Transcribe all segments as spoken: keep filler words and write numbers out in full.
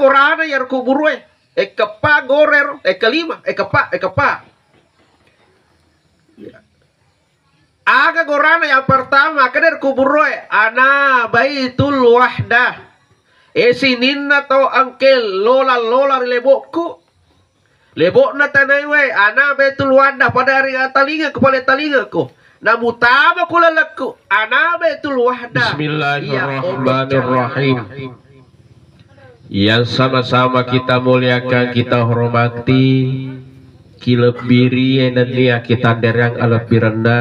Gorana iyaro kuburué. Ekkepa gorero, ekkelima, ekkepa, ekkepa. Aga gorana yang pertama, makkeda ri kuburué, ana Baitul Wahdah. E sininna tau engke lola-lola ri lebo'ku. Lebo'na tanaiwé, ana Baitul Wahdah, pada ri talingaku, pale talingaku. Namutama ku lalekku, ana Baitul Wahdah. Bismillahirrahmanirrahim. Yang sama-sama kita muliakan, kita hormati, kilebbirie nennia kitandareang alebbirenna,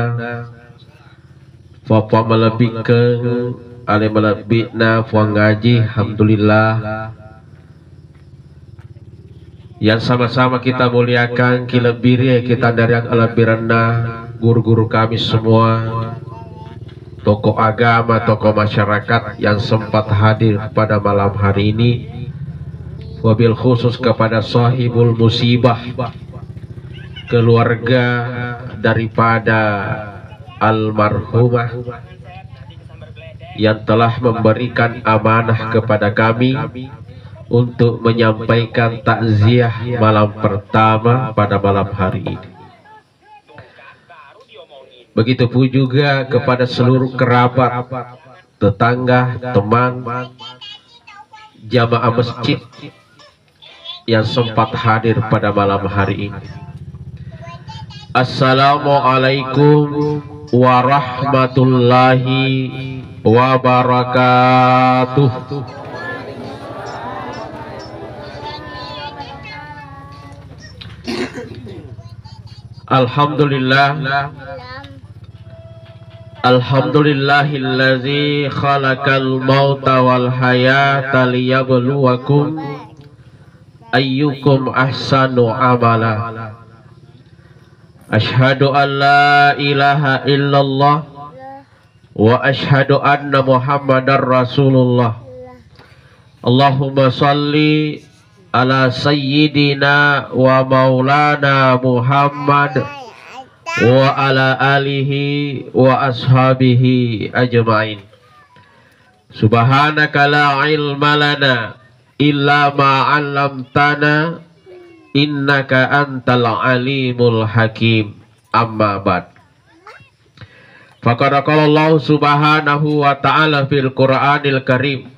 fappa malebbikkeng ale malebbi'na Puang Haji, alhamdulillah. Yang sama-sama kita muliakan, kilebbirie kitandareang alebbirenna guru-guru kami semua, tokoh agama, tokoh masyarakat yang sempat hadir pada malam hari ini, wabil khusus kepada sahibul musibah, keluarga daripada almarhumah yang telah memberikan amanah kepada kami untuk menyampaikan takziah malam pertama pada malam hari ini. Begitupun juga kepada seluruh kerabat, tetangga, teman, jamaah masjid yang sempat hadir pada malam hari ini. Assalamualaikum warahmatullahi wabarakatuh. Alhamdulillah. Alhamdulillahilladzi khalaqal mauta wal hayata liyabluwakum ayyukum ahsanu amala. Asyhadu an la ilaha illallah wa asyhadu anna Muhammadar Rasulullah. Allahumma shalli ala sayyidina wa maulana Muhammad wa ala alihi wa ashabihi ajmain. Subhanaka la ilma lana illa ma 'allamtana innaka antal alimul hakim. Amma ba'd. Faqad qala Allah subhanahu wa ta'ala fil Qur'anil Karim.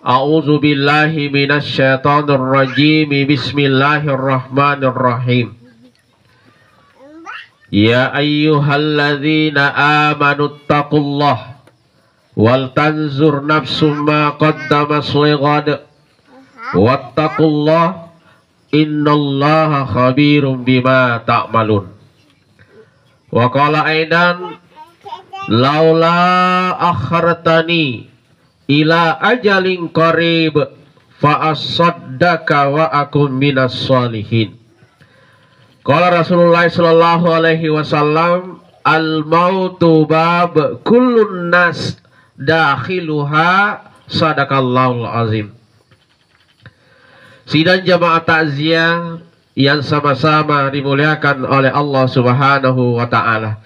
A'udzu billahi minasy syaithanir rajim. Bismillahirrahmanirrahim. Ya ayyuhalladzina amanu taqullaha wal tanzur nafsum ma qaddamat lighad wattaqullaha innallaha khabirum bima ta'malun. Wa qala aidan, laula akhartani ila ajalin qarib fa asaddaqa wa akun minas shalihin. Qala Rasulullah sallallahu alaihi wasallam, al mautu bab kullun nas dakhiluha. Sadaqallahul azim. Sidang jamaah takziah yang sama-sama dimuliakan oleh Allah Subhanahu wa taala.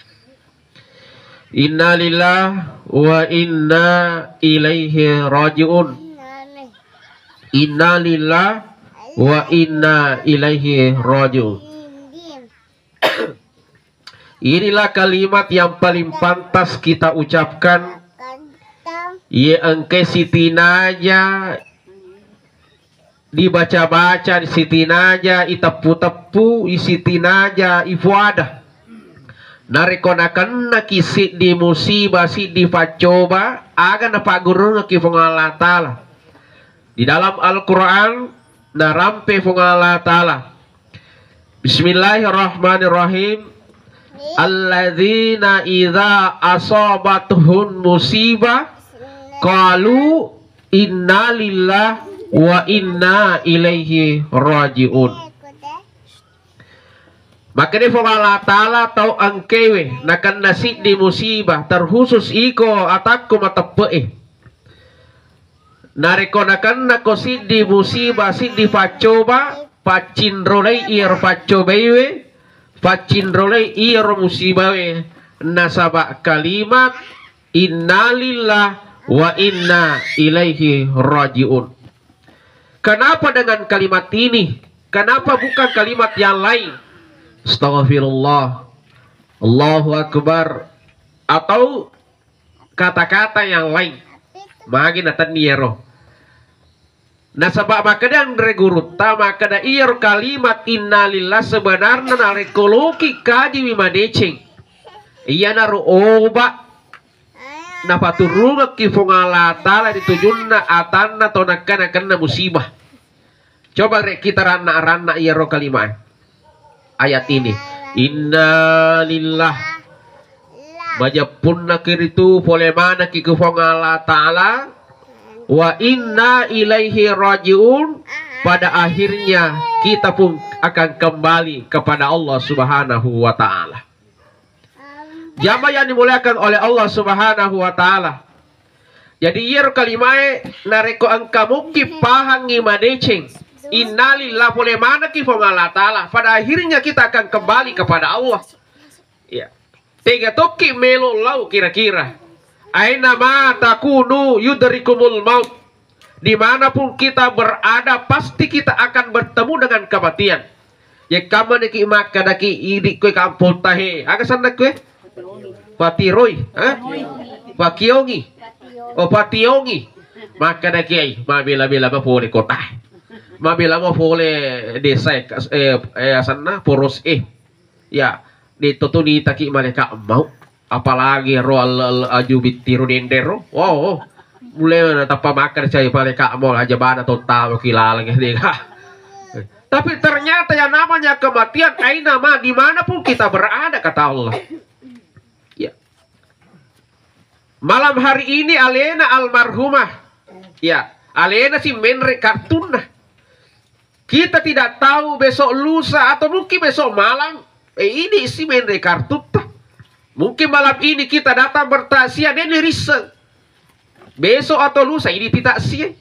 Inna lillahi wa inna ilaihi raji'un. Inna lillahi wa inna ilaihi raji'un. Inilah kalimat yang paling pantas kita ucapkan. Ye engke sitinaja dibaca-baca, sitinaja iteppu-teppu, sitinaja ifuada. Narekko nakennaki siddi musibah, siddi paccoba, aga napaggurungekki Puang Allah Ta'ala? Di dalam Al-Quran, narampe Puang Allah Ta'ala. Bismillahirrahmanirrahim. Alladzina idza asabatuhum musibah qalu inna lillahi wa inna ilaihi raji'un. Makkeda Puang Allah Ta'ala, tau engkewe nakenna siddi musibah, terkhusus iko atakko mateppe'e. Narekko nakennako siddi musibah, siddi paccoba, paccinrolai iyaro paccobaiwe, paccinrolai iyaro musibawe, nasaba kalimat innalillah wa inna ilaihi raji'un. Kenapa dengan kalimat ini? Kenapa bukan kalimat yang lain? Astagfirullah. Allahu Akbar. Atau kata-kata yang lain. Magi natenni ero. Nasaba makkeda anre gurutta, makkeda iyaro kalimat innalillah sebenarna narekko loki kajiwi madeceng. Iyanaro oba napaturungekki Puang Allah Ta'ala ri tujunna atanna to nakkana-kenna musibah. Coba re kita ranna-ranna iyaro kalimat ayat ini. Innalillah. Majeppunnaki ritu pole manekki ke Puang Allah Ta'ala. Wa inna ilaihi raji'un. Pada akhirnya kita pun akan kembali kepada Allah Subhanahu wa Ta'ala. Jamaah yang dimuliakan oleh Allah Subhanahu wa Ta'ala. Jadi iyaro kalimae narekko engka mukki pahangi madeceng, innalillah, pole manekki Puang Allah Ta'ala. Pada akhirnya kita akan kembali kepada Allah. Ya. Tega tokki melo lau kira-kira. Aina ma takunu yudrikumul maut. Dimanapun kita berada, pasti kita akan bertemu dengan kematian. Ye kamma niki makkadaki idi koe kampong tahe. Aga sanna koe? Patiroi, ha? Pakiongi. Oh, pationgi. Makkadaki ai, mabela-bela ma pole kota. Mabela ma pole desa e, kas-, eh, eh, asanna poros e. Ya, de to tu nitaki malaika mau. Apalagi ro alle-, alle aju bittiru dendero. Wow. Mulai na tappa makan cai malaika mau aja bana to tamu kilaleng de. Tapi ternyata yang namanya kematian aina ma dimanapun kita berada kata Allah. Ya. Malam hari ini alena almarhumah. Ya, alena si menre kartunna. Kita tidak tahu besok lusa atau mungkin besok malam. Eh, ini si menre kartutta. Mungkin malam ini kita datang bertakziah dan risseng. Besok atau lusa ini tidak sih.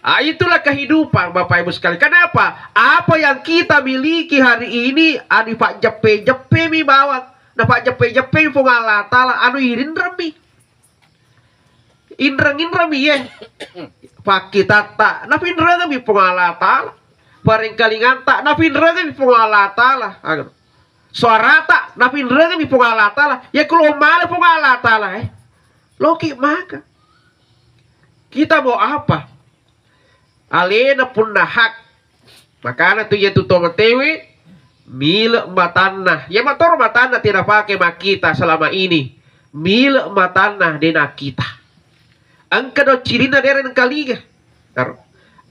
Ah, itulah kehidupan Bapak Ibu sekalian. Kenapa? Apa yang kita miliki hari ini anu Pak jeppe-jeppe mi bawang. Nah, Pak jeppe-jeppe mi Puang Allah Ta'ala anu irinreng mi. Inreng-inreng mi ye. Pakkitatta napinreng mi Puang Allah Ta'ala. Parengkalinganta napinreng mi Puang Allah Ta'ala. Anu. Suarata napinreng mi Puang Allah Ta'ala. Ya kalau male Puang Allah Ta'ala eh. Loki maka. Kita mau apa? Alena punna hak. Makana tu iya tu tau matewe mile matanna. Iya matoro matanna tena pake makkita selama ini. Mile matanna dena kita. Engka do cirinna dere nengkalinga. Ero.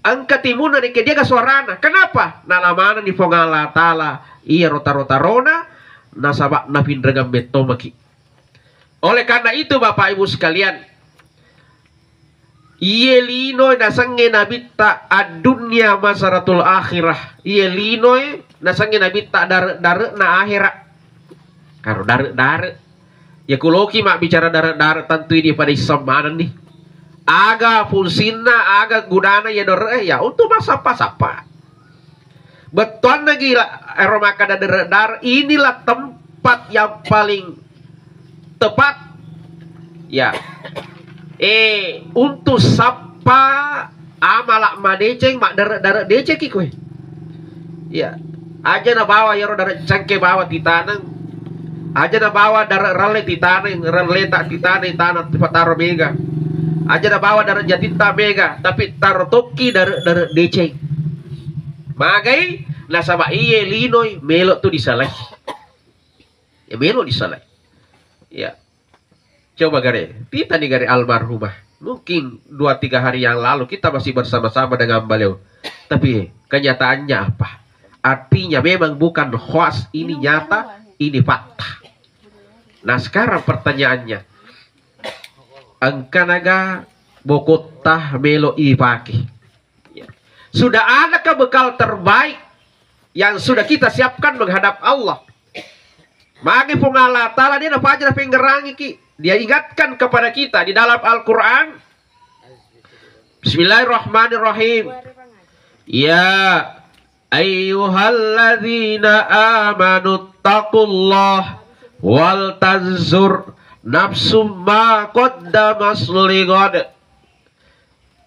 Engka timunna nekke diaga suarana. Kenapa? Nalamanenni Puang Allah Ta'ala iya rota-rota rona nasaba napinrengeng metto maki. Oleh karena itu Bapak Ibu sekalian, iye linoe nasengnge nabitta addunya masaratul akhirah. Iye linoe nasengnge nabitta dare-, dare'na akhera. Karo dare-dare. Ya kuloki mabbicara dare-dare tentu ini pada iseng manenni. Aga fungsinna, aga gunana ya dore, ya untuk massappa-sappa. Bettuanna gila ero makkada dare-dare, inilah tempat yang paling tepat. Ya. Eh, untuk sappa amala madeceng, maddare-dare deceki koe. Ya. Aja nabawa yero dare cengke bawa titaneng. Aja nabawa dare ralle titaneng, ralleta titaneng tanah pataro mega. Aja nabawa dare jatitta mega, tapi taro tokki dare-dare deceng. Magai nasaba iye linoi melo tu disalai. Ya melo disalai. Ya. Coba gare, kita nih gare almarhumah. Mungkin dua tiga hari yang lalu kita masih bersama-sama dengan beliau. Tapi kenyataannya apa? Artinya memang bukan hoax, ini nyata, ini fakta. Nah, sekarang pertanyaannya, engkanaga bokotta melo ipake? Ya. Sudah adakah bekal terbaik yang sudah kita siapkan menghadap Allah? Magi Puang Allah Ta'ala dia napaja napenggerangiki. Dia ingatkan kepada kita di dalam Al-Quran. Bismillahirrahmanirrahim. Ya ayyuhalladzina amanu taqullah wal tanzur nafsum ma qaddamas ligad.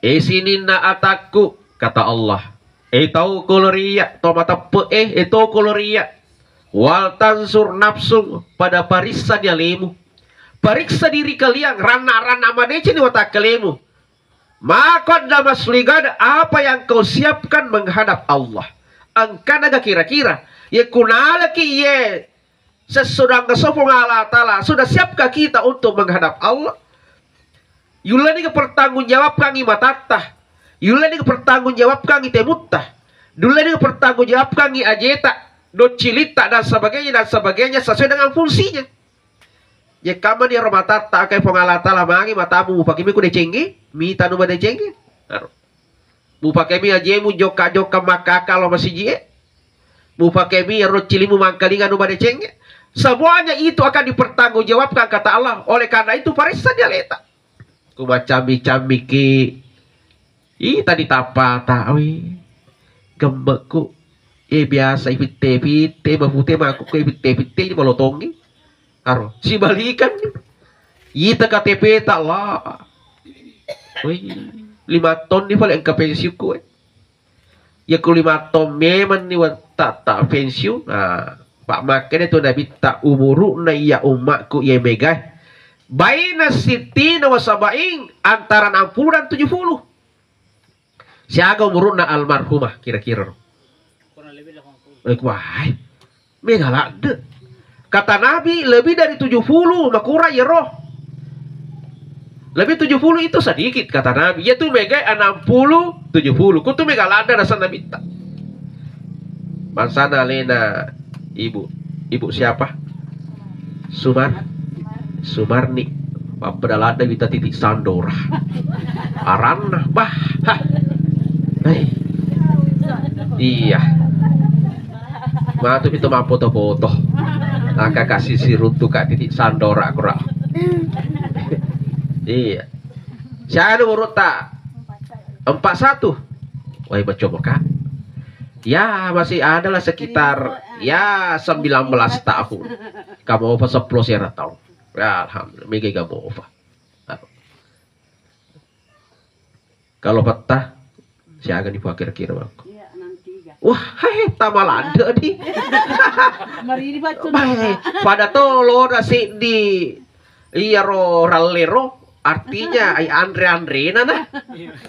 E sininna atakku, Kata Allah, "E tau koloria, to mateppe e, e to koloria. Wal tansur nafsung, pada parissa ni alemu. Pariksa diri kalian, ranna-ranna madeceng ni watakkalemu. Maqaddamat ligad, apa yang kau siapkan menghadap Allah." Engkanaga kira-kira, ye kunalaki ye sesudah ngeso Puang Allah Ta'ala, sudah siapkah kita untuk menghadap Allah? Yullani pertanggungjawabkangi matatta. Yullani pertanggungjawabkangi temutta. Yullani pertanggungjawabkangi ajeta, doccilitta, dan sebagainya, dan sebagainya, sesuai dengan fungsinya. Jekkamani ero matatta, akai Puang Allah Ta'ala, magi matamu mupakemi ku decengnge, mitanu madecengnge. Aro. Mupakemi ajemu jokka-jokka makkaka lo masiji e. Mupakemi ero cilimu mangkalinga nu madecengnge. Semuanya itu akan dipertanggungjawabkan, kata Allah. Oleh karena itu, paressa ni aleta. Ku macammi-cammiki. Ih, tadi tappata, wi. Gemmekku. Eh, biasa ipitte-pitte, mapute maku ko ipitte-pitte ini malotongi. Aro, sibalikan ni. Ita K T P ta, Allah. Wi, lima tahun ni pale engka pensiunku, eh. Ya ku lima tahun memang ni wa-, ta, ta pensiun. Nah, Pak, makanya tu Nabi ta umuruna iya umatku iya megai. Baina sittina wa sabain, antara enam puluh dan tujuh puluh. Siaga umuruna almarhumah kira-kira ro? Kurang lebih delapan puluh. Eh, wah, mega ladde. Kata Nabi, lebih dari tujuh puluh, makurang ya roh. Lebih tujuh puluh itu sedikit, kata Nabi. Iya tu mega enam puluh, tujuh puluh. Kutu mega ladde rasa Nabi ta. Bangsana alena ibu. Ibu siapa? Sumar-, Sumarni. Pappada ladde wita titik sandora. Aranna, bah. Hah. Hei. Iya. Matu kita mapoto-poto. Angka kasih si runtu ka titik sandora kura. Iya. Siapa nomor ta? Empat satu. Wah, baca buka. Ya, masih adalah sekitar, ya, sembilan belas tahun. Kamu apa sepuluh sera tahun. Ya, alhamdulillah, mega kamu apa. Kalau petah, siaga ni kira-kira, Bang? Iya, enam tiga. Wah, hei, tamalanda di. Marini baca. Bah, pada to lo nasi di. Iyaro rallero artinya ai anre-anrena nah.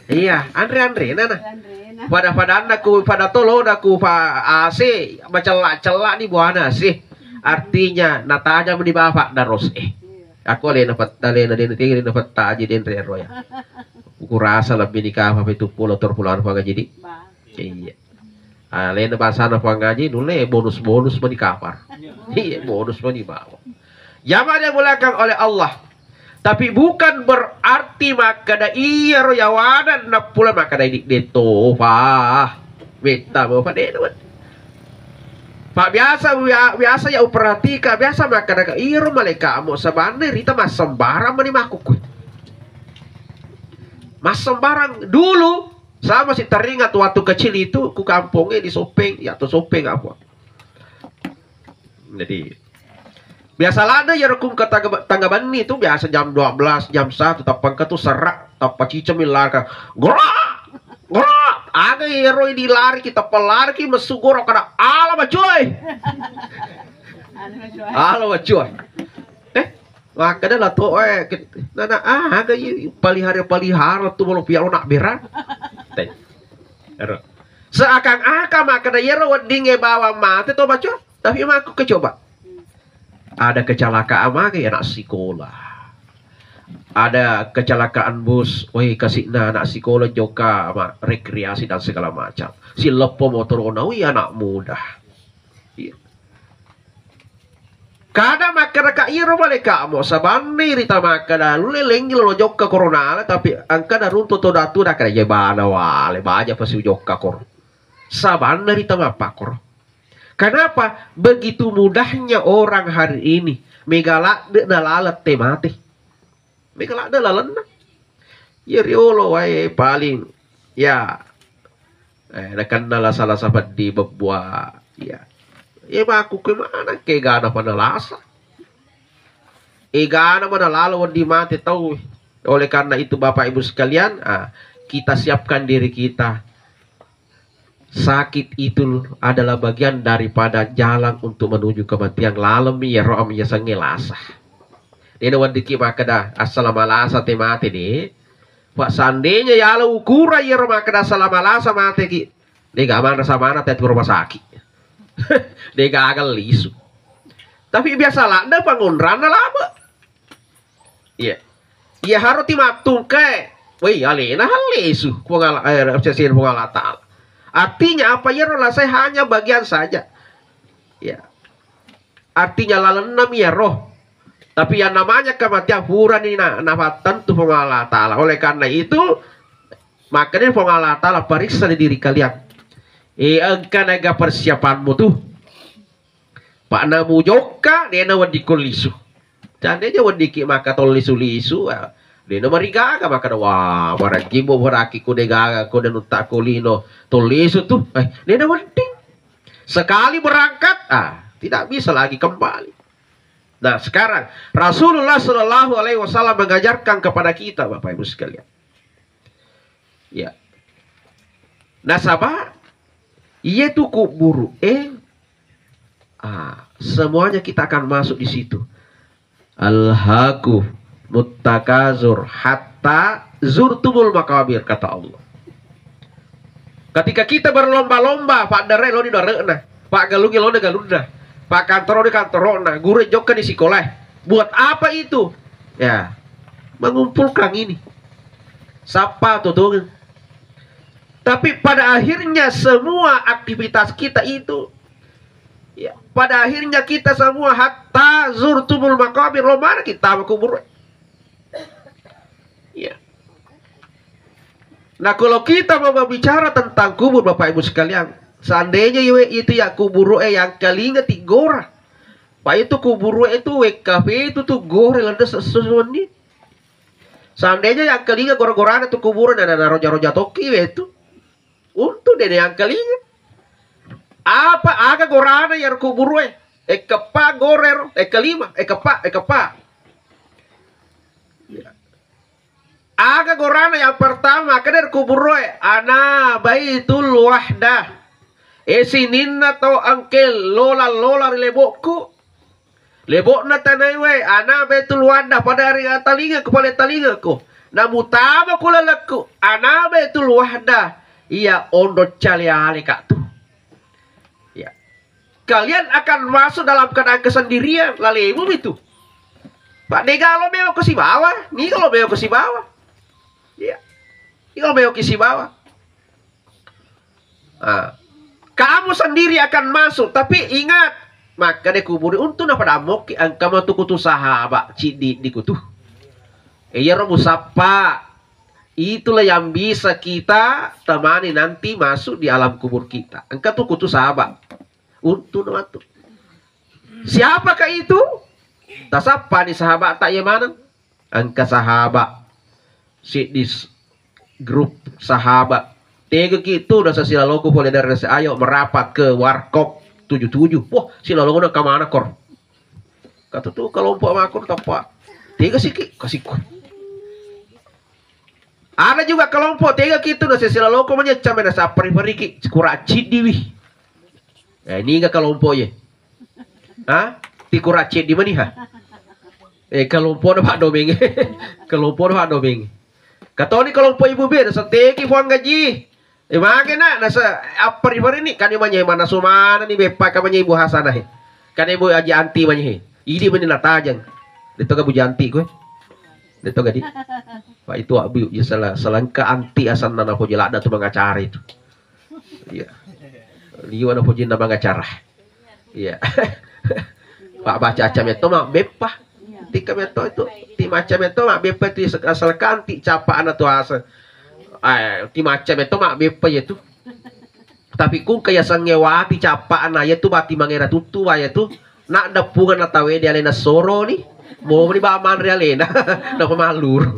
Iya, anre-anrena nah. Anrena. Pada-padanna ku, pada tolona ku pa A C, macella-cella ni buana sih. Artinya natajam di bapak daros eh. Iya. Aku alena petta, alena dena tiga, alena petta aja denre ero ya. Kurasa lebih nikah apa itu pulau terpulau apa jadi. Bah. Iya. Alena bahasana Puang Haji, nulle bonus-bonus mani kapar. Iya, bonus mani bawa. Jamaah yang dimuliakan oleh Allah. Tapi bukan berarti makkeda iyaro yawana napula makkeda idi de tofa. Betta mo pa de. Pak, biasa, bia-, biasa ya uperhatika, biasa makkeda iyaro malaika mo sabanna rita massembarang mani makkukku. Massembarang dulu. Sama si teringat waktu kecil itu ku kampungnya di Sopeng, ya tuh Sopeng apa. Jadi biasa lada ya rekung ke tangga, tangga bani itu biasa jam dua belas, jam satu tapang ke tuh serak, tapang cicem larka. Gerak! Gerak! Aga ero di lari kita pelari ki mesu gorok kada ala bacoy. Ala bacoy. Eh, Makkeda la to, eh, ke-, nana, ah, aga i palihara-palihara tu bolo pialo nak bera. Te. Ero. Seakan-akan makkeda yero weddingnge bawang mate to baco, tapi makku ke coba. Ada kecelakaan mage anak sekolah. Ada kecelakaan bus, woi, kasikna anak sekolah jokka ma rekreasi dan segala macam. Sileppo motorona, wih, anak muda. Iya. Kada makkeda ka iyaro malaika mo sabanna rita makkeda lulle lengngi lo jokka koronala, tapi engka naruntu to datu da kada je bana wale baja pasi jokka koro. Sabanna rita mappakkoro. Kenapa begitu mudahnya orang hari ini mega ladde na laleng te mate? Mega ladde lalenna. Iya riolo wae paling, ya, eh, nakenna lasa-lasa peddi bebbua. Iya. Iya makku ke mana ke gana pada lasa. Egana mana lalo wedding mate tau. Oleh karena itu Bapak Ibu sekalian, ah, kita siapkan diri kita. Sakit itu adalah bagian daripada jalan untuk menuju kematian. Lalemi iyaro ami yasengnge lasa. Dena weddikki makkeda, "Assalama lasa te mate de." Pak, seandainya yala ukuran iyaro makkeda, "Assalama lasa mate ki." Dega manre samana te tu rumah sakit. Dega aga lisu. Tapi biasa ladde pangonranna lama. Iya. Iya, haro ti mattungkae. Wei, alena hallesu Puang Allah, eh, sesena Puang Allah Ta'ala. Artinya apa? Iyaro lasai hanya bagian saja. Ya. Artinya lalenna mi iyaro. Tapi yang namanya kematian purani na, nafattentu Puang Allah Ta'ala. Oleh karena itu, makanya Puang Allah Ta'ala periksa di diri kalian. Eh, engka naga persiapanmu tuh. Pak, namu jokka, dena weddikko lisu. Seandainya weddikki maka tollisu-lisu, ah, dena marigaga maka, wah, marajimbo baraki ko degaga ko denutta ko lino tollisu tuh. Eh, dena wedding. Sekali berangkat, ah, tidak bisa lagi kembali. Nah, sekarang Rasulullah Shallallahu Alaihi Wasallam mengajarkan kepada kita, Bapak Ibu sekalian. Ya. Nasaba, iya tu kuburu, eh, ah, semuanya kita akan masuk di situ. Alhaku muttakazur hatta zurtumul makabir, kata Allah. Ketika kita berlomba-lomba, Pak Dere lo di dare'na, Pak Galungi lo di galunna, Pak Kantoro di kantorona, guru jokka di sekolah. Buat apa itu? Ya, mengumpulkan ini. Sapa tuh tuh? Tapi pada akhirnya semua aktivitas kita itu, ya, pada akhirnya kita semua hatta zurtumul makabir, lo mana kita mau kubur? Ya. Nah, kalau kita mau berbicara tentang kubur, Bapak Ibu sekalian, seandainya iwe itu ya kubur, eh, yang kalinga tigora. Pak, itu kubur itu W K P itu tuh gore lada sesuatu. Seandainya yang kalinga gora-gorana tu kubur, nah, nah, nah, roja-roja toki we tu. Untung dede yang kalinga. Apa aga gorana ya kubur we? Ekkepa gore ro, ekkelima, ekkepa, ekkepa. Ya. Aga gorana yang pertama, keder kubur we, ana Baitul Wahdah. E sininna to engke lola-lola ri lebokku. Lebokna tanai we, ana Baitul Wahdah, pada ri talingaku, pada talingaku. Namutama ku lalekku, ana Baitul Wahdah, iya ondo cale-ale kak tu. Ya. Kalian akan masuk dalam keadaan kesendirian, lalemu itu. Pak, dega lo meo ke sibawa, ni lo meo ke sibawa. Ya. Ni lo meo ke sibawa. Ah, kamu sendiri akan masuk, tapi ingat, maka de kuburi untu napadammoki engka matu kutu sahaba ciddi di kutu. Iya ro musappa. Itulah yang bisa kita temani nanti masuk di alam kubur kita. Engka tu kutu sahaba. Untu na matu. Siapakah itu? Tasappa ni sahaba tak iya maneng. Engka sahaba. Siddi s-, grup sahaba. Tega ki tu nasa silaloko pole dari nasa ayo merapat ke warkop tujuh tujuh. Wah, silaloko na kamana kor? Kata tu kelompok makor tapa. Tega siki kasiku. Ada juga kelompok tega ki tu nasa silaloko manya camena sapari-pariki kura ciddi wi. Eh, niga kelompok ye. Ha? Ti kura ciddi mani ha. Eh, kelompok na Pak Domeng. Kelompok na Pak Domeng. Katoni kelompok ibu be, nasa tegi puang gaji. Eh, mage na, nasa apa ri ni, kani manye mana sumana ni beppa ka manye ibu Hasanah he. Kani ibu Aji Anti manye he. Idi mani natajang. Deto ga bu Janti kue. Deto ga di. Pak itu abu ya salah, selengka anti asanna na poji ladda tu mangacara itu. Iya. Liwa na pojinna mangacara. Iya. Pak baca aca metto ma beppa. Tika metto itu. Ti maca metto ma beppa itu asal kanti capa ana tu asa. Eh, ti maca metto ma beppa ya tu. Tapi kung kaya sangewati capa ana ya tu bati mangera tuttu wa ya tu. Nak depungan na tawe di alena soro ni. Mau ni ba manre alena. Napa malur.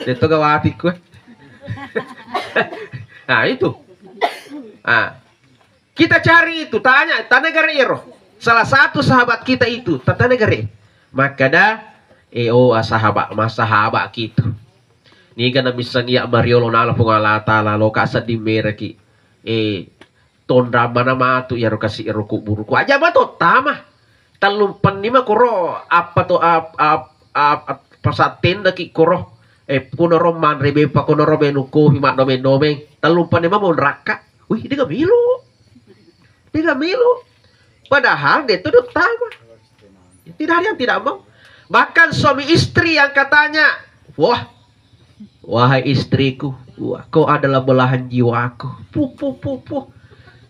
Itu gawati ku. Nah, itu. Ah, kita cari itu, tanya, tanya gare ero. Salah satu sahabat kita itu, tatanya gare. Maka dah, eh, oh, ah, sahabat, mas sahabat gitu. Niga na missengi ya mariolo nala Puang Allah Ta'ala, lo ka seddi mereki. Eh, tonrang mana matu iyaro kasi ero kuburuku. Aja mato tama. Tellumpenni ma koro apa to ap, ap, ap, ap, pasattendaki koro. Eh, kunoro manre bepa, kunoro menu kopi, maddomeng-domeng. Tellumpenni ma monrakka. Wih, dega milu. Dega milu. Padahal dia itu tama. Tidak ada yang tidak mau. Bahkan suami istri yang katanya, wah, wahai istriku, wah, kau adalah belahan jiwaku. Puh, puh, puh, puh.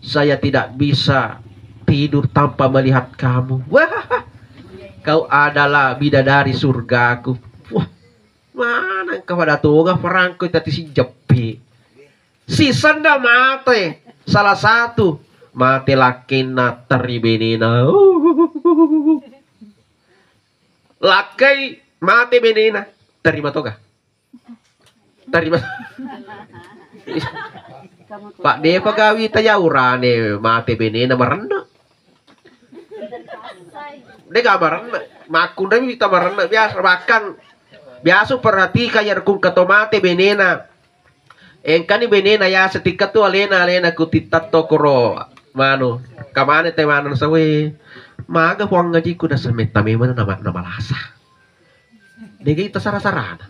Saya tidak bisa tidur tanpa melihat kamu. Wah, kau adalah bidadari surgaku. Wah, mana engkau ada toga perangko tadi si jeppe. Sisenna mate, salah satu mate lakkenna, terri benena. Lakkai mate benena, terima toga. Terima. Pak, depa gawi tayaurane mate benena marenna. Dega marenna. Makkunremi wita marenna biasa, bahkan biasa perhatika ya rekung kato mate benena. Engkani benena ya setikka tu alena, alena ku titta tokoro manu. Kamane te manu sawe. Maga puang ngajiku nasa metta memang nama, nama lasa. Dega ita sara-sarana.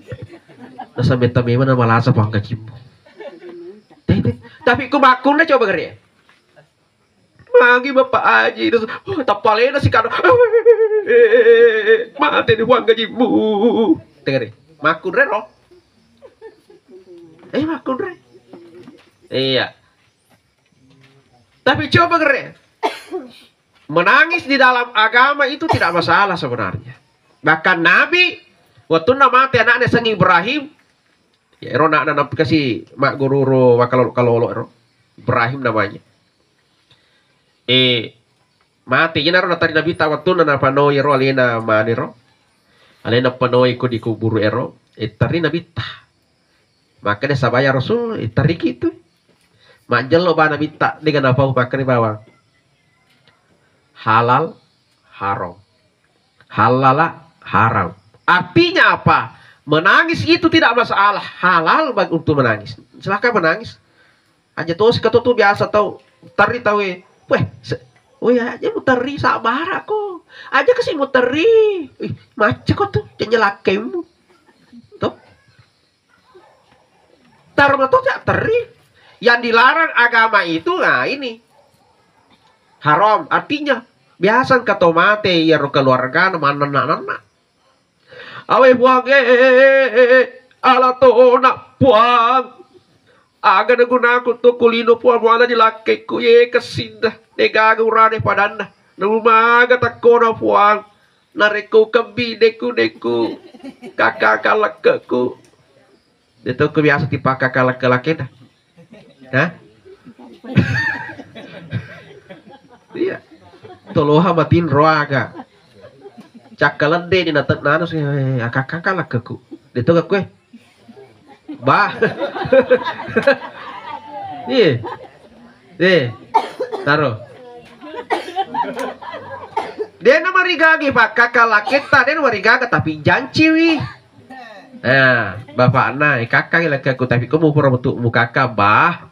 Nasa metta memang nama lasa puang ngajimu. Tete. Tapi ku makkunna coba gere. Magi Bapak Haji, terus, oh, tappalena si kano. Mate di puang ngajimu. Tengere. Makkunre ro. Eh, makkunre. Iya. Tapi coba gere. Menangis di dalam agama itu tidak masalah sebenarnya. Bahkan Nabi, waktu mate anaknya sang Ibrahim, ya, ero anakna nampikasi maggururo makalolo-kalolo ero. Ibrahim namanya. Eh, mate, iyanaro natari Nabitta wettunna napanoi ero alena maniro. Alena panoi ko di kuburu ero, eh, terri Nabitta. Makkeda sabaya Rasul, eh, terri kitu. Majjello ba Nabitta, dega napau makkeda bawang. Halal, haram. Halala, haram. Artinya apa? Menangis itu tidak masalah. Halal bagi untuk menangis. Silahkan menangis. Aja tosi kato tu biasa tau terri tau e. Weh, se-, oh ya, aja muterri sabara ko. Aja kasi muterri. Ih, macca ko tu, jangan lakkemu. Tuh. Tarma to cak terri. Yang dilarang agama itu, nah ini. Haram, artinya biasa engka to mate iyaro keluargana mannenna-nenna. Awe Puang e, ala tona Puang. Aga nagunaku to kulino Puang, muana dilakkekku ye kessinna. Degaga urane padanna. Namumaga takkona Puang. Narekko ukebbi dekku, dekku kakka kallekkeku. Deto ku biasa tipakkakka lakke-lakkena. Hah? Iya. Toloha matinro aga. Cakkaledde ni nate-, nanu si, eh, akakka lakkeku. Deto ga kue. Bah. Iya. Eh. Taro. Dena marigagi pakkakka lakketta, dena marigaga tapi janciwi. Nah, bapakna, eh, kakang lakkaku, tapi ko mupura metu mukaka, bah.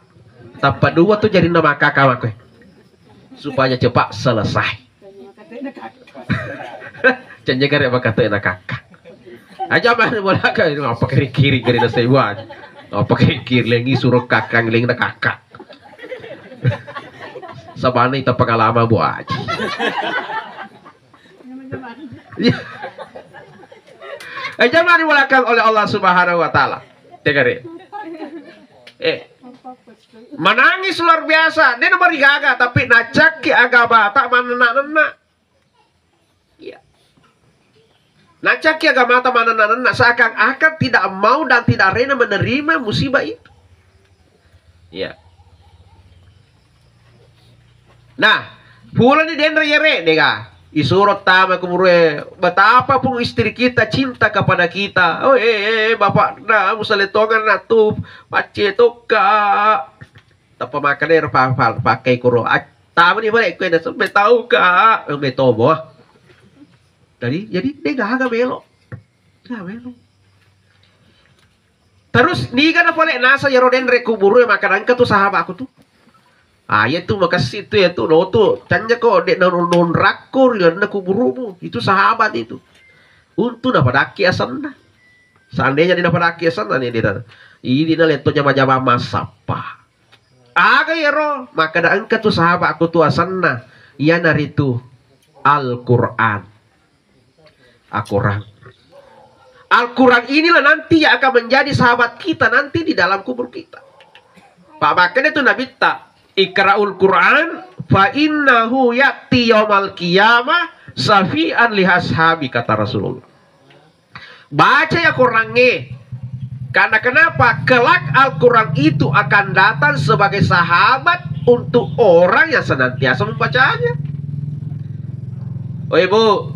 Tappa dua tu jarinna makaka makkoe. Supaya cepat selesai. Cenjegare bakate na kakak. Aja mah bolaka, apa kiri-kiri gari na sewa. Apa kiri-kiri lengi suruh kakang leng na kakak. Sabana ita pengalaman bu aji. Iya. Eh, jangan dibolehkan oleh Allah Subhanahu wa Ta'ala. Dengar ya. Eh, menangis luar biasa. Dia nomor gaga, tapi nacakki agama tak mana nak. Iya. Nacakki agamata manenna-nenna, seakan-akan tidak mau dan tidak rela menerima musibah itu. Iya. Nah, pulani denre yere dega. Isuro tama kuburue, betapa pun istri kita cinta kepada kita. Oh, eh, eh, eh, bapak, nah, musale tongan na tu, pacce tokka. Tappa makkeda ero pa-, pa-, pakkai kuro. Tamani bale ko eda sampe tau ka. Sampe tobo. Jadi, jadi de gaga melo. Gaga melo. Terus niga na pole nasa yero denre kuburu e makkeda engka tu sahabatku tu. Ah, iya tu makessing tu, iya tu, lo tu, canja ko, dek non, non rakko ri lalenna kuburumu. Itu sahabat itu. Untu napadakki asenna. Seandainya de' napadakki asenna ni, de' na, idi na letto jama-jama massappa. Aga iyaro, makkeda engka tu sahabatku tu asenna, iyanaritu Al-Quran. Al-Quran. Al-Quran inilah nanti yang akan menjadi sahabat kita nanti di dalam kubur kita. Pak, makanya itu Nabitta, "Iqra'ul Quran fa innahu ya'ti yaumal qiyamah syafi'an li ashabi," kata Rasulullah. Baca ya Qurannya. Karena kenapa? Kelak Al-Quran itu akan datang sebagai sahabat untuk orang yang senantiasa membacanya. Oi, Bu.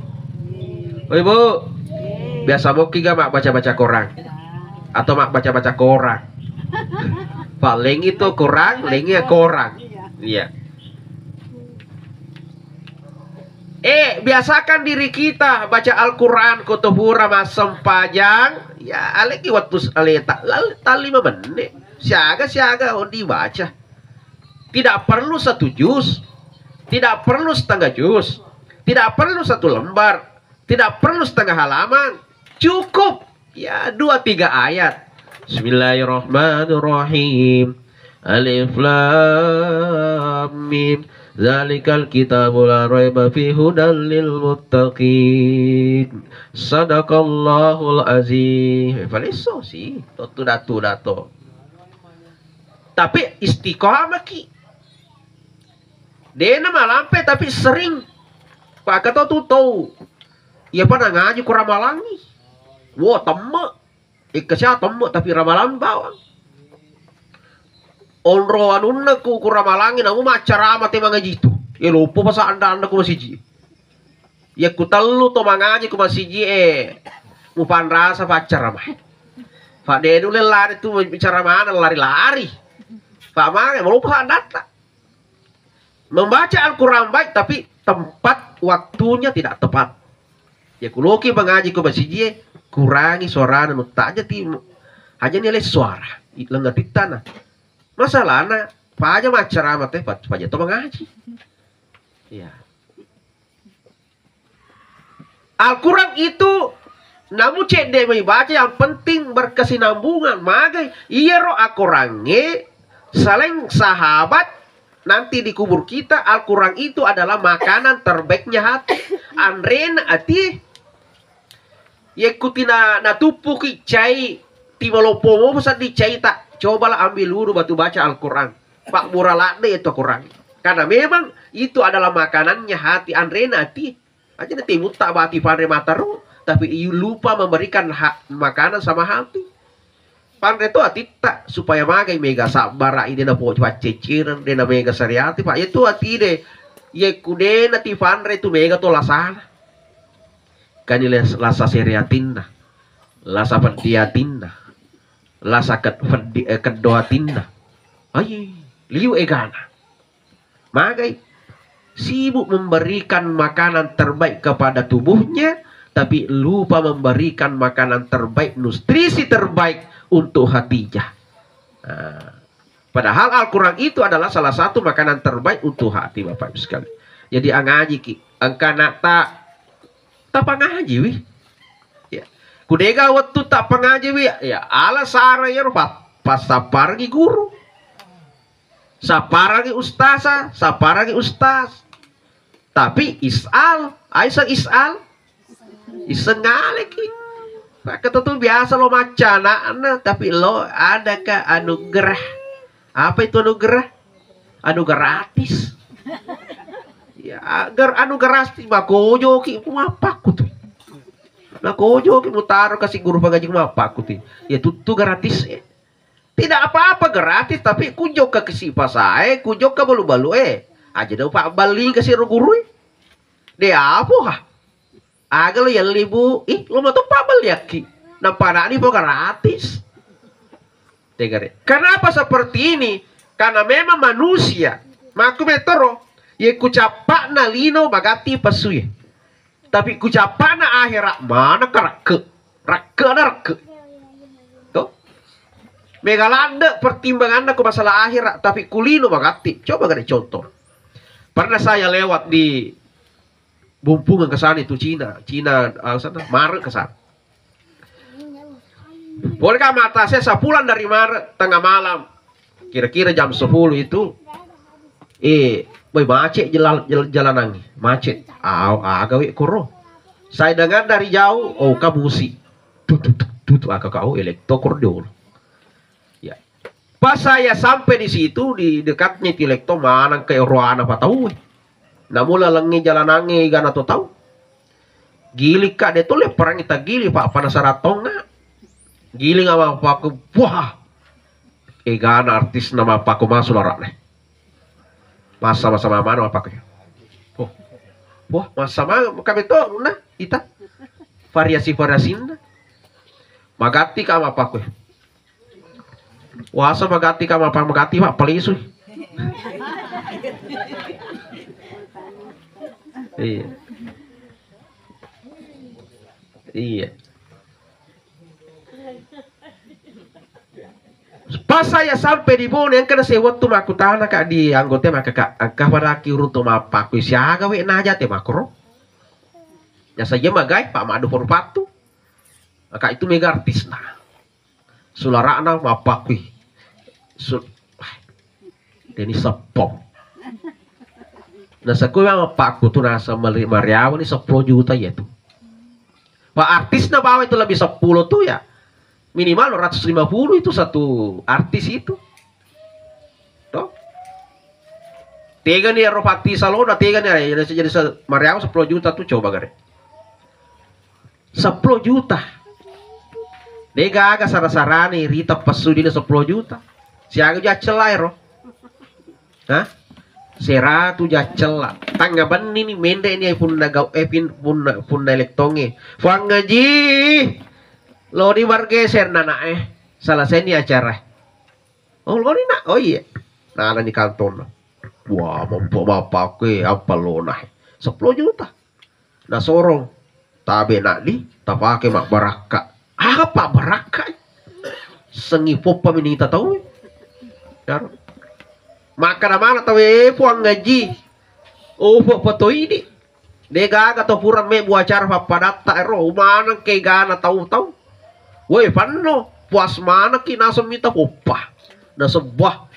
Oi, Bu. Biasa moki ga mak baca-baca koran? Atau mak baca-baca koran? Paling itu koran, lainnya koran. Iya. Eh, biasakan diri kita baca Al-Quran, ko to pura massempajang, ya, aleki waktu s-, aleta, lal-, tali lima menit. Siaga, siaga, oh, dibaca. Tidak perlu satu juz, tidak perlu setengah juz, tidak perlu satu lembar, tidak perlu setengah halaman. Cukup, ya, dua tiga ayat. Bismillahirrahmanirrahim. Alif Lam Mim. Dzalikal kitabu la raiba fi hudal lil muttaqin. Sadaqallahul azim. Eh, falesso sih. Totu datu dato. Tapi istiqamah ki. Dena malampe tapi sering. Pak, kata tu tau. Iya pada ngaji ku ramalangi. Wo, temme. Ikka sia temme tapi ramalang bawang. Onro anunna ku, ku ramalangi namu maccarama te mangaji tu. Ya lupa pasa anda-anda ku masiji. Ya ku tellu to mangaji ku masiji e. Mupanrasa paccarama. Pak, de' nulle lari tu bicara mana lari-lari. Pak, mage melupa andatta. Membaca Al-Quran baik, tapi tempat waktunya tidak tepat. Ya, kuloki mangaji ko masiji e, kurangi suarana, nutta aja ti, aja ni le suara, i-, lenga tittana. Masalahna, paja maccarama te, pa-, paja to mangaji. Iya. Al-Quran itu namu cedde mai baca, yang penting berkesinambungan. Magai iyaro akorangnge, selain sahabat, nanti di kubur kita, Al-Quran itu adalah makanan terbaiknya hati. Anrena ati, yekkutina natuppuki cai, timaloppo mo seddi cai ta, cobalah ambil wudhu batu baca Al-Quran. Pak, mura ladde itu Quran. Karena memang itu adalah makanannya hati, anrena ati. Aja na timutta bati panre mataru, tapi iyu lupa memberikan hak makanan sama hati. Panre to atitta supaya magai mega sabbara, ide na po paccecireng, de na mega sariati, Pak. Itu ati de, ye kudena ti panre tu mega to lasana. Kani les-, lasa seriatinna, lasa peddiatinna, lasa ket-, peddi-, eh, keddoatinna. Ai, liu egana. Magai sibuk memberikan makanan terbaik kepada tubuhnya, tapi lupa memberikan makanan terbaik, nutrisi terbaik untuk hatijah. Nah, padahal Al-Quran itu adalah salah satu makanan terbaik untuk hati, Bapak Ibu sekalian. Jadi, angaji ki, engka nata tapangaji wi. Ya. Kudega wettu tapangaji wi, ya, ala sara yero pa-, passapparengi guru. Sapparengi ustasa, sapparengi ustaz. Tapi isal, aiseng isal? Iseng ngaleki. Maka tentu biasa lo macca anakna, tapi lo adakah anugerah? Apa itu anugerah? Anu gratis. Ya, agar anu gratis, makojoki ku mapakku tu. Makojoki mutaro kasi guru pangaji ku mapakku tu. Ya, tuttu gratis, eh. Tidak apa-apa gratis, tapi kujokka kesi pasae, kujokka balu-balu, eh. Aja dong pak bali kasi ro guru, eh. De apo ha? Aga lo yelli, Bu? Ih, lo mato pabaliakki. Nampanani po gratis. Tegare. Kenapa seperti ini? Karena memang manusia, makku metoro, ye kucappa'na lino magatti pessuye. Tapi kucappa'na akhirat mana karakke. Rakke na rakke. To? Mega ladde pertimbanganna ko masalah akhirat, tapi kulino magatti. Coba gare contoh. Pernah saya lewat di Bumpungeng ke sana itu Cina, Cina, ah, sana, Maret ke sana. Pole ka mata saya sapulang dari Maret tengah malam, kira-kira jam sepuluh itu, eh, woi, macet jelal-, jel-, jalanangnge, macet. Au, aga we koro. Saya dengar dari jauh, oh, kabusi. Tut, tut, tut, tut, aga kau elektro koro dulu. Ya. Pas saya sampai di situ, di dekatnya itu elektro, maneng ke roana patau. Namu lalengnge jalanangnge gana to tau. Giling ka de to le perangi tagili, Pak, panasara tonga. Giling ama paku, wah. Egana artis nama paku masuk larak ne. Masa-masa mana apa ke? Oh. Wah, masa mana kami to na ita. Variasi-variasinna. Magatti ka ama paku. Wasa magatti ka mapa magatti, Pak, palisu. Iya. Iya. Pas saya sampai di Bone, engka na saya wettu makkutana ka di anggota maka ka, engka padaki uruntu mappakkui siaga we naja te makro. Ya saja magai, Pak, madu porpatu. Maka itu mega artisna. Sulara'na mappakkui. Su-, deni seppo. Nasakku memang mapakku tu nasa mali-, mariawa ni sepuluh juta ya tu. Pak, artisna bawa itu lebih sepuluh tu ya. Minimal dua ratus lima puluh itu satu artis itu. Toh? Tega ni ero pati salona, tega ni, ya, jadi se-, mariawa sepuluh juta tu coba gare. Sepuluh juta. De gaga sara-sarani rita pessu dina sepuluh juta. Siaga jaccella ero? Hah? Seratu jaccella. Tangnga benni ni mende ni punna gau-, eh, pin-, punna, punna elektonge. Fuang Haji, lo di bergeser nana eh. Selesai ni acara. Oh, lo ni nak. Oh iya. Nana ni kantonna. Wah, mampu mapakku apa lo nah. Sepuluh juta. Nasorong, tabe naddi, tapake mabbarakka. Aga pabbarakka? Sengi poppa minita tau. Yaro. Makkada mana tau, eh, Fuang Haji. Oh, poppa toidi. De gaga to pura mebbu acara pappadatta ero, maneng kegana tau-tau. Woi, panno, puas manekki naseng mita poppa. Nasebba.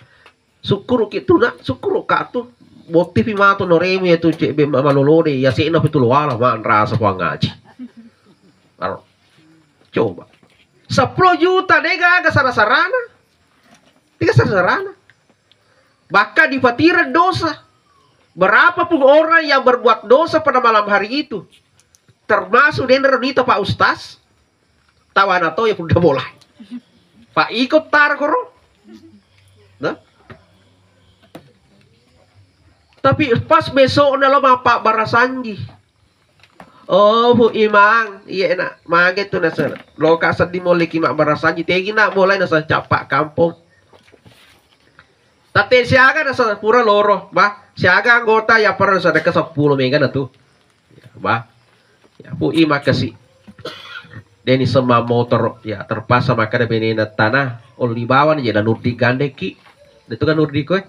Sukkuruki tu, Nak, sukkurukka tu. Bottipi matu noremu ya tu cek be malolode, ya sekna pitu loala manrasa Fuang Haji. Aro. Coba. Sepuluh juta de gaga sara-sarana. De gaga sara-sarana. Bahkan dipatireng dosa. Berapapun orang yang berbuat dosa pada malam hari itu, termasuk denre nita Pak Ustaz, tawana to ya punna bola. Pak, ikut tar koro. Nah. Tapi pas besokna lo mappabarasanji. Oh, Bu Imang, iya enak. Mage tu nasa. Lo ka seddi molleki mabbarasanji. Tegi nak mulai nasa cappa kampong. Tate siaga nasa pura loro, bah. Siaga anggota ya pernah sadaka sepuluh mega na tu. Ya, bah. Ya, Bu Imang kasi. Deni semma motor, ya terpaksa makkada benena tanah. Oli bawan je na nurdi gandeki. Itu kan nurdi koe.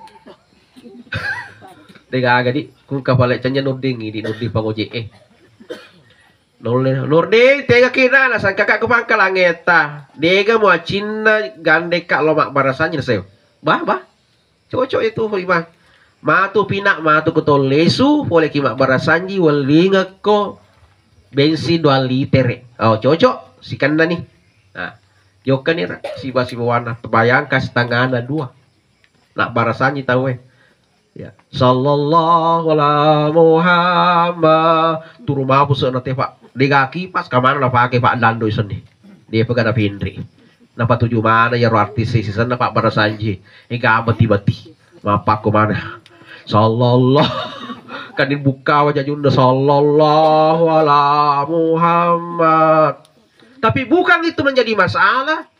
De gaga di, ku kapale cenya nurding di nurding pangoje eh. Nulle, nurding, tega kira na sangka ka ku pangkalange ta. Dega muacinna gandeka lo mabbarasanji na seo. Bah, bah. Cocok itu, Imang. Matu pinak, matu ku tollesu, pole ki mabbarasanji, wellingekko bensin dua litere. Oh, cocok, sikenna ni. Nah, jokkani ra, siba-sibawanna, bayangkan setengahna dua. Nak barasanji tau eh. Ya. Sallallahu ala Muhammad. Turu mabu sena te, Pak. Dega kipas kamana na pake, Pak, dando isenni. Dia pegana pinri. Napatuju mana ya artis si senna Pak barasanji. Ega beti-beti. Mapakku mana. Sallallahu. Kan dibuka wajah Junda. Sallallahu ala Muhammad. Tapi bukan itu menjadi masalah.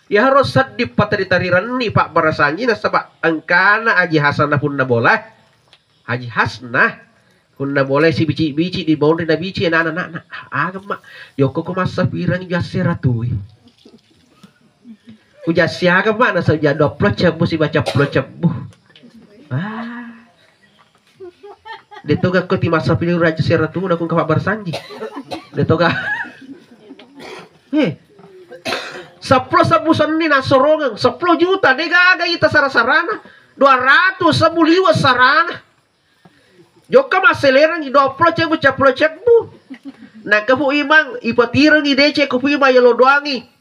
Ya harus seddi patari-tari renni Pak barasanji nasaba engkana Haji Hasan punna bola. Haji Hasna punna bola si bici-bici di boundary na bici anak-anak, anak, anak. Aga mak, yoko ko massa pirang jasse ratui. Uja siaga mana saja dua puluh cebbu sibaca puluh cebbu. Ah. Deto gakko ti masa pilih raja seratu na kung kapak bersanji. Deto ga. Eh. Sepuluh sebbu senni nasorongeng, sepuluh juta de gaga ita sara-sarana. Dua ratus sebbu liwa sarana. Jokka masselereng dua puluh cebbu, sepuluh cebbu. Nangka fu imang ipatirengi dece ku fu imang yelo doangi.